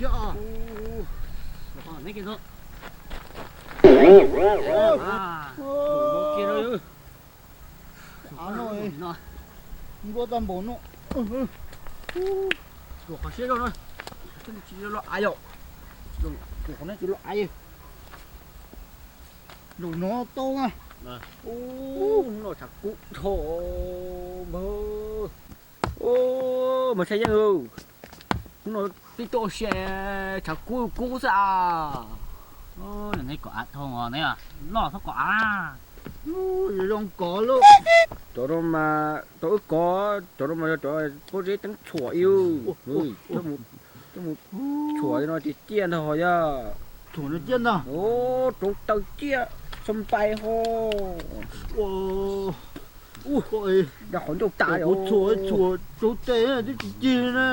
Av no, npua tag npaum no. Qhov siab no, tsis los av yom. Qhov no tsis los av. Zaum no tau na. Hnub no tshav kub dhau npawg. Mas Tshaj Yeej, hnub no twb tuaj ua si tshav kub kub xwb as. Neb kom av dhau os, neb loj txhob kom av. Zoo kov lawm. Cov no mas tau wb kov, cov no mas yog cov pob zeb teeb tshuam iu. Coj mus tshuam no ces ciaj ntag yog. Tshuam no ciaj ntag. Rauv taws ciaj, xab npais ho. Da qhov ncauj tas. Tshuam tshuam rauv tes twb tsis cig li na.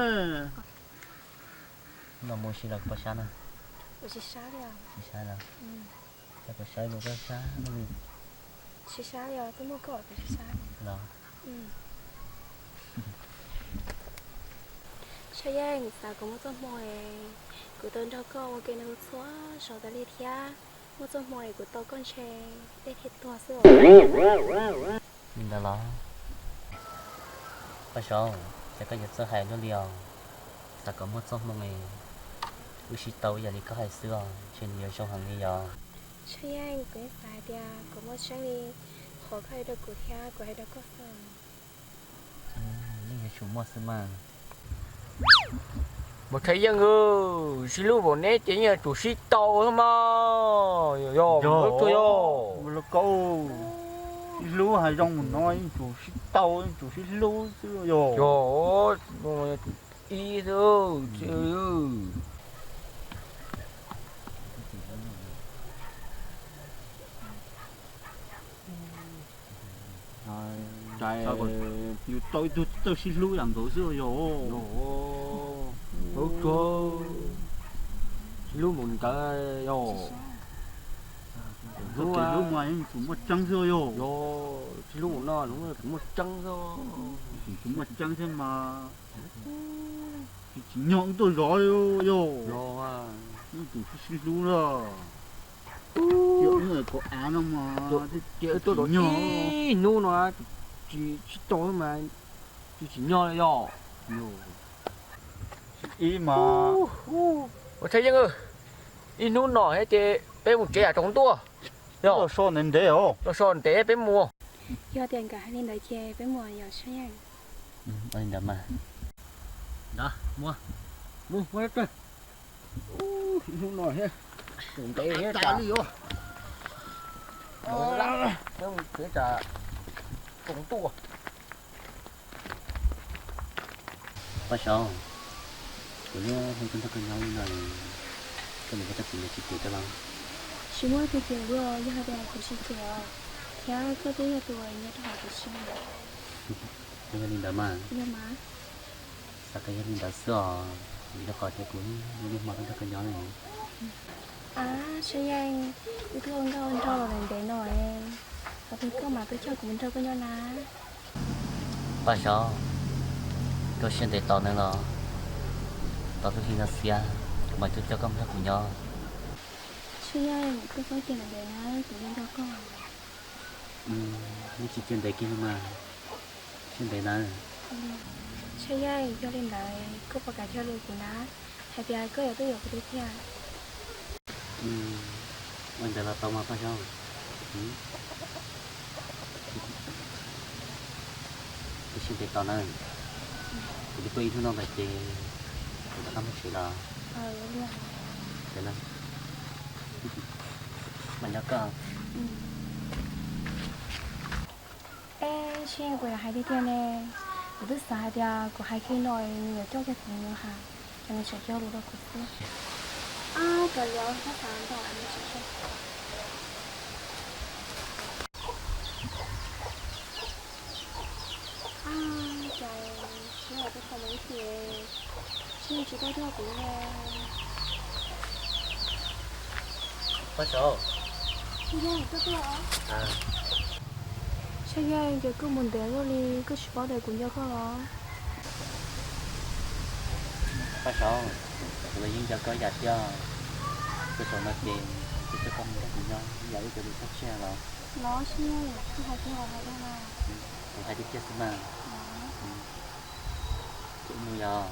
No mus ua si los pov sab na? Tsis sab li os. Tsis sab los? Cas pov sab los koj sab li? Tsis sab li os, twb muaj koj pov sab li los? Tshaj Yeej, xav kom muaj txoj hmoo es kuv tau nrog koj ua ke nrog txhua zaus tas li thiab. Muaj txoj hmoo es kuv tau koj ntshe dej thiaj tuag xwb os. Li ntawd los? Paj Saub, cas koj yuav txawj hais luaj li os. Xav kom muaj txoj hmoo es wb sib tau ib yam li koj hais xwb os, ntshe nws yuav zoo heev li yog. Tshaj Yeej, kuv yeej xav hais tias kom muaj tseeb li qhov koj hais rau kuv thiab kuv hais rau koj xwb. Yeej yuav tsum muaj xwb mas. Mas Tshaj Yeej, sib hlub npaum neb ces yeej yuav tsum sib tau xwb mas. Yog, yog, yog. Sib hlub hais zoo mus no yeej tsum sib tau, yeej tsum sib hlub xwb yog. Yog, ib xwb. Yus tau ib tug txawj sib hlub yam nkaus xwb yog. Sib hlub mus ntawd yog. Sib hlub mas yeej tsum muaj tseeb xwb yog. Sib hlub mus no tsum muaj tseeb xwb. Tsum muaj tseeb thiab mas. Tsis tsim nyog wb tuaj zov li yog. Yeej tsum sib hlub na. Cia wb kom av no mas. Cia wb tuaj zov ib hnub no tsis sib tau mas tsis tsim nyog li yog. Ib mas. Ua Tshaj Yeej, ib hnub no thiab ces peb mus tsev yam tsaus ntuj. Yog, los so ntev ntev os. Los so ntev peb mus. Yog tias nkawd hais li ntawd ces peb mus yom Tshaj Yeej. Ua li ntawd mas. Ntawd, mus, mus, mus. Hnub no thiab, ntev thiab tas li os. Peb mus tsev tsam tsaus ntuj. Paj Saub, kuv niaj hnub tuaj nrog koj nyob li no, koj mus koj txoj kev ntawd tsis ces koj los? Tsis muaj tus ces li os, yog hais tias kuv tsis ces os, thiab koj twb yog tus uas nyob rau hauv kuv siab. Yog li ntawd mas. Yog mas. Xav kom yog li ntawd xwb os, vim rau qhov tias kuv niaj hnub tuaj nrog koj nyob li. Ab, Tshaj Yeej, wb twb ua nkauj ua nraug los ntev ntev no, qhov twg koj mam tuaj coj kuv mus nrog koj nyob na. Paj Saub, koj siab ntev tos no los, tos lub hli no xiab, kuv mam tuaj coj koj mus nrog kuv nyob. Tshaj Yeej, koj txhob cia ntev ntev na, kuv yeej nco koj. Nej tsis cia ntev kiag li mas, siab ntev na. Tshaj Yeej, yog li ntawd koj puas kam cog lus kuv na, hais tias koj yuav tuaj yuav kuv tiag tiag? Ua li ntawd los tau mas Paj Saub. Koj siab ntev tos na, kuv twb tuaj ib hnub no ntawd ces kuv rov qab mus tsev los. Ces na, mas nyob koj. Ej, Tshaj Yeej, puas yog hais tiag tiag ne? Kuv twb xav hais tias kuv hais kiag no nws yuav coj kiag kuv mus hais, ces nws tseem cog lus rau kuv xwb. Ab, kav liam, txhob xav ntau, nws tseem cog. Ab, cas siab ua tuaj tau mus ib chim, Tshaj Yeej tsis tuaj cuag kuv ne. Paj Saub. Tshaj Yeej, tuaj tuaj. Tshaj Yeej, ces koj mus ntev luaj li koj tsis paub tias kuv nco koj los? Paj Saub, Kuv los yeej nco koj ib yam thiab. Txog zaum no ces kuv coj koj mus nrog kuv nyob ib yam li cov lus txog tshiab los? Kuv hais tiag tiag xwb mas. Ces wb mus yom.